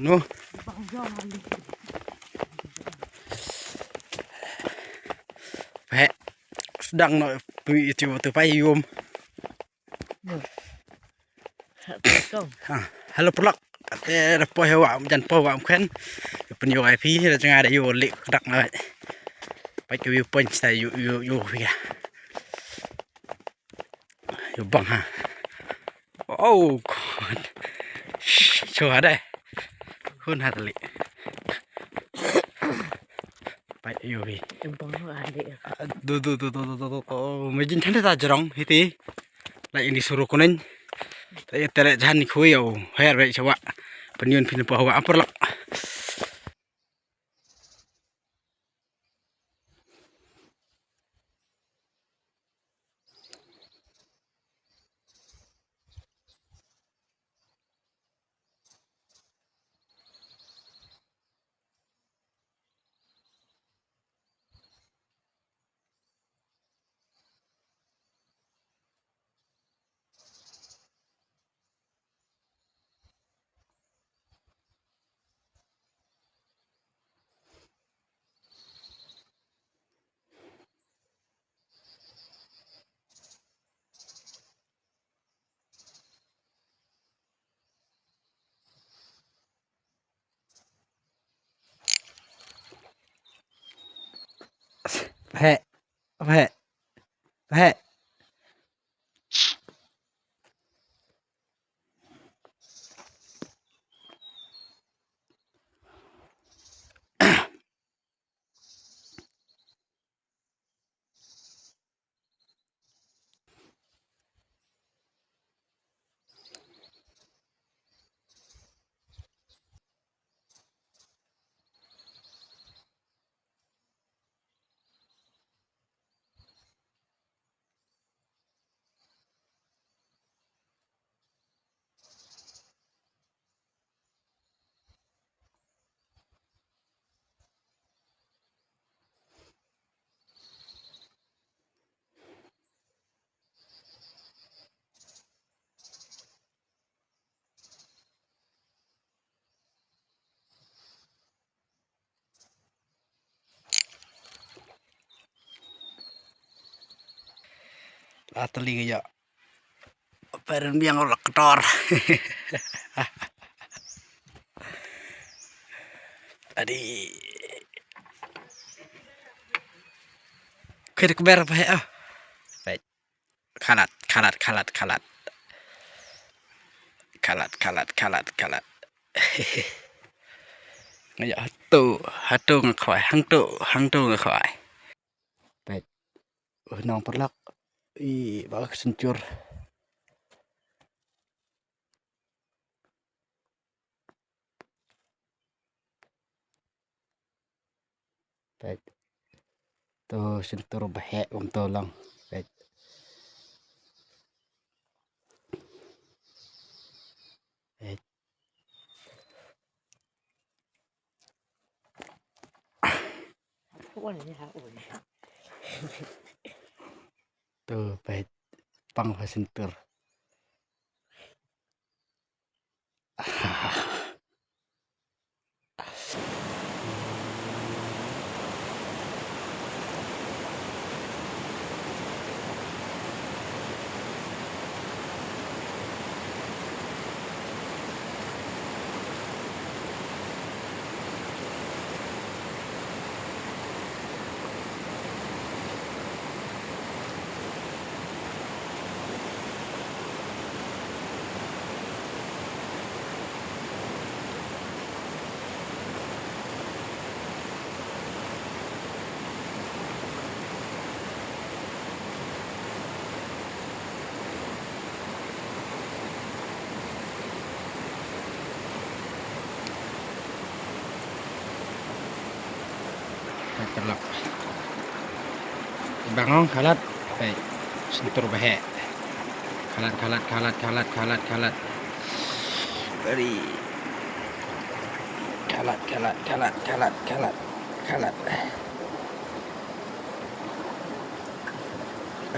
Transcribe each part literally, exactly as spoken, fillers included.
No. Phe. Sdang no pi itu tu pai yum. Ha, hello paralok. Te da poi hawa jan poi wa mkhen. Pynïoh ai phi da jnga da ïoh lek dak na. Pai ka view point sta ïoh ïoh ïoh phi ka. Ïoh bang ha. Oh God. Shh, so ada. Hun ha tali. Pai ïoh phi. Ïoh bang ha tali. Du du du du du du. Oh, me jin thande ta jrong hiti. Lai ini suru kuning. Te te le jan ni khui yo. Her be chawa. Pynïoh phi pa hawa paralok. Phe, phe, phe. Atali ka ya. Peren biang ol ketor. Tadi. Kir keber apa ya? Baik. Khalat, khalat, khalat, khalat. Khalat, khalat, khalat, khalat. Nga ïa hatu, hatu nga khwai, hangtu, hangtu nga khwai. Peit. Uh, nong paralok. I, ba ka sentur. Peit. To sentur ba heh kumto lang. Peit. Peit. To peit. Pang ba sentur. Paralok. Bangong khalat. Hei. Sentur ba heh. Khalat, khalat, khalat, khalat, khalat, khalat. Bari. Khalat, khalat, khalat, khalat, khalat. Khalat.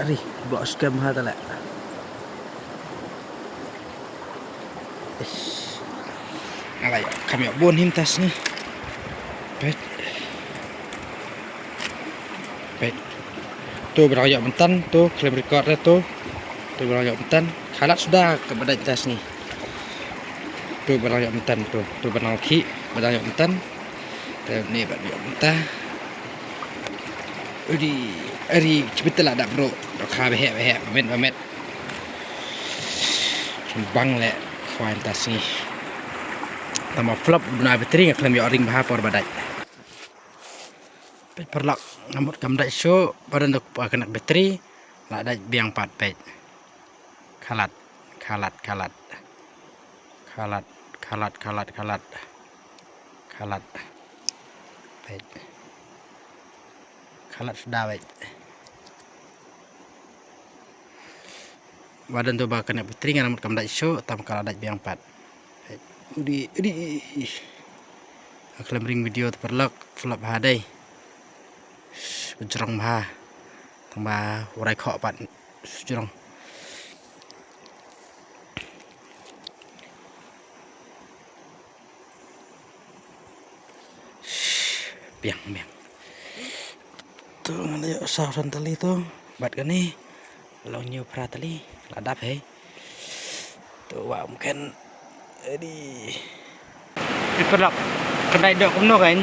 Ari, blok skhem ha tala. Ish. Nga la ïoh, kam ïoh bun hi mynta sngi. Peit. Peit. To ba dang ïoh mynta to, khlem record re to. To ba dang ïoh mynta. Khalat suda kaba dait mynta sngi. To ba dang ïoh mynta to. To ba dang khih ba dang ïoh mynta. Te ne ba ïoh mynta. Uri, uri, chibit la dap bro. Dohkha behek behek, ba met ba met. Bang leh khwai mynta sngi. Tang ba flop duna battery, nga khlem ïoh ring bha por ba dait. Peit paralok, nga mut kam dait shuh, ba don da kane ka battery la dait biang pat. Peit. Khalat, khalat, khalat. Khalat, khalat, khalat, khalat. Khalat. Peit. Khalat suda peit. Ba don to ba kane ka battery, nga mut kam dait shuh, tang ka la dait biang pat. Peit. Udi, udi. Nga khlem ring video te paralok, flop bha dei. Ba jrong bha. Tang ba u rai khoh pat. Jrong. Biang, biang. To nga la ïoh saw san tylli to. Bad kane long hynñiew phra tylli. La dap hi. To wah mkhen. Adi. Peit paralok. Kan dait doh kumno kan.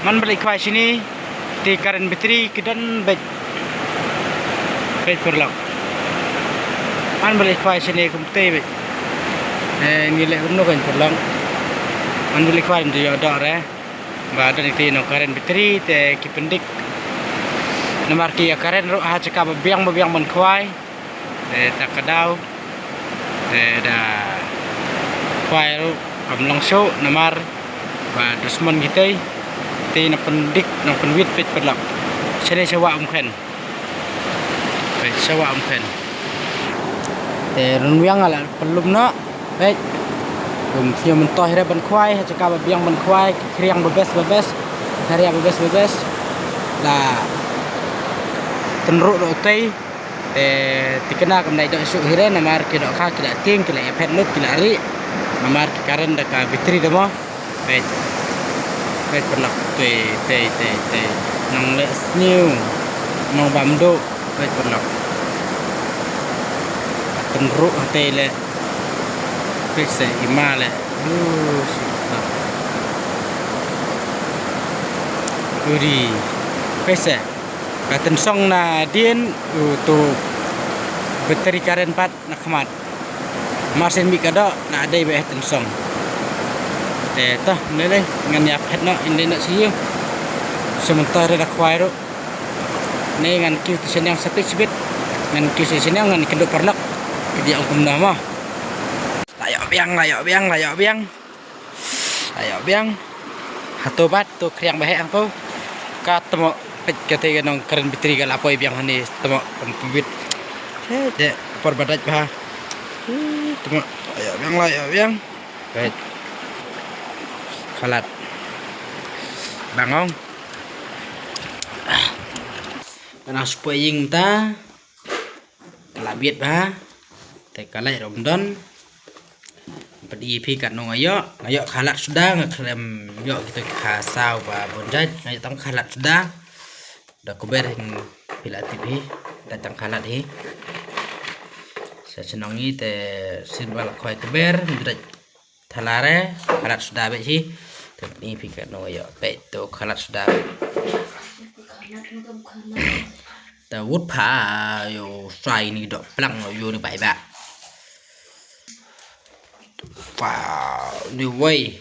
Man ba leit khwai shane. Te current battery ki don beit. Peit paralok. Man ba leit khwai shane kumte beit. Eh, ngi leh kumno kan paralok. Man ba leit khwai te ïoh doh re. Ba don ite nong current battery te ki pyndik. Namar ki ïa current ruh ha jaka ba biang ba biang ban khwai. Te ta ka daw. Te da khwai ruh kam long shuh namar ba dusmon kitei. Te nong pyndik nong pynwit peit paralok. Shane sha wah Umkhen. Peit sha wah Umkhen. Te rynwiang nga la pynlum noh. Peit. Kum sñiaw myntoh re ban khwai, ha jaka ba biang ban khwai, ki khriang ba best ba best, tharia ba best ba best. La tynruh ruh utei. Te tikna kam dei doh shuh hi re namar ki dohkha ki la tieng, ki la ïa phet lut, ki la rieh. Namar ki current da ka battery da mo. Peit. Peit paralok. Tei, tei, tei, tei. Nang leh sniew. Nang bam duh. Peit paralok. Tynruh hatei leh. Peit se i ma leh. Uh, suk. Uri. Peit se. Ka tynsong na dien, uh, to battery current pat na khmat. Mar sien mih ka doh, na dei ba eh tynsong. Te toh, ne ne, ngan ïa phet noh, in dei noh sha ïing. Shu mynta re da khwai ruh. Ne ngan kiew te shen ïang sa peit shibit. Ngan kiew te shen ïang ngan kynduh paralok. Ki dei ong kumno mo. La ïoh biang, la ïoh biang, la ïoh biang. Ayo biang. Hato bat to khriang ba heh hangto. Ka tmo peit kata ka nong kren bitri ka la poi biang hani tmo kan pubit. He de por ba dait ba. Tmo ayo biang la ayo biang. Peit. Khalat. Bangong. Kana supoi ing ta. Ka la biet bha. Te ka lait ruh ym don. Peit ïa phi katno nga ïoh. Nga ïoh khalat suda, nga khlem ïoh kito ki kha saw ba bun jait. Nga ïoh tang khalat suda. Da kber hi phi la tip hi. Da tang khalat hi. Sa shnong ngi te sir ba la khwai kber, ym dait. Thala re, khalat suda beit hi. Te ni phi katno ïoh beit to khalat suda beit. Ta wut pha ïoh sai ni dok plang ïoh ni bai ba. Pa ni wei.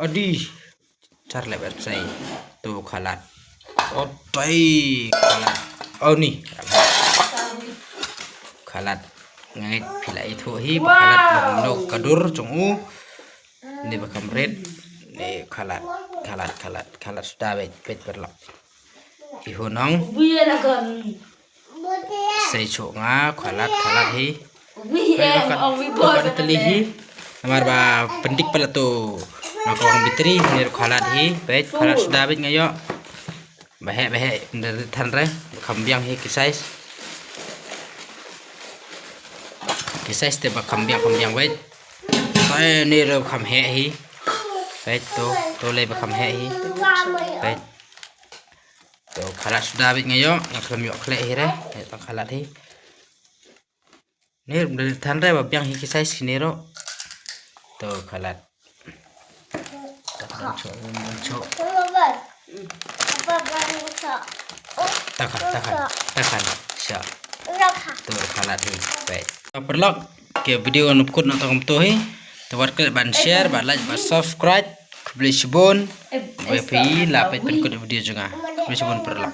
Adi. Char le ban sai. To khalat. Otai khalat. Oh ni. Khalat. Ngai phi la ithuh hi ba khalat ba no ka dur jong u. Ni ba kam rit. Ni khalat. Khalat, khalat, khalat suda beit, beit paralok. Ihu nong. Sei suk nga khalat, khalat hi. Beit ba kan, ba kan teli hi. Namar ba pyndik pala tu. Nga kawang bitri, ni khalat hi. Beit khalat suda beit nga ïoh. Ba heh, ba heh, nda than re, ba kham biang hi ki size. Ki size te ba kham biang, kham biang beit. Sai ni re kham heh hi. Peit to, to lei ba kham heh hi. Peit. To khalat suda beit nga ïoh, nga khlem ïoh khleh hi re. Ïoh tang khalat hi. Ni ruh da than re ba biang hi ki size kine ruh. To khalat. Tang ban cho, ban cho. Takhan, takhan, takhan. Sha. To khalat hi. Peit. Paralok, ki video ngan pynkut noh tang kumto hi. Te wat klet ban share, ban like, ban subscribe. Khublei shibun. Ba phi la peit pynkut video jong nga. Khublei shibun paralok.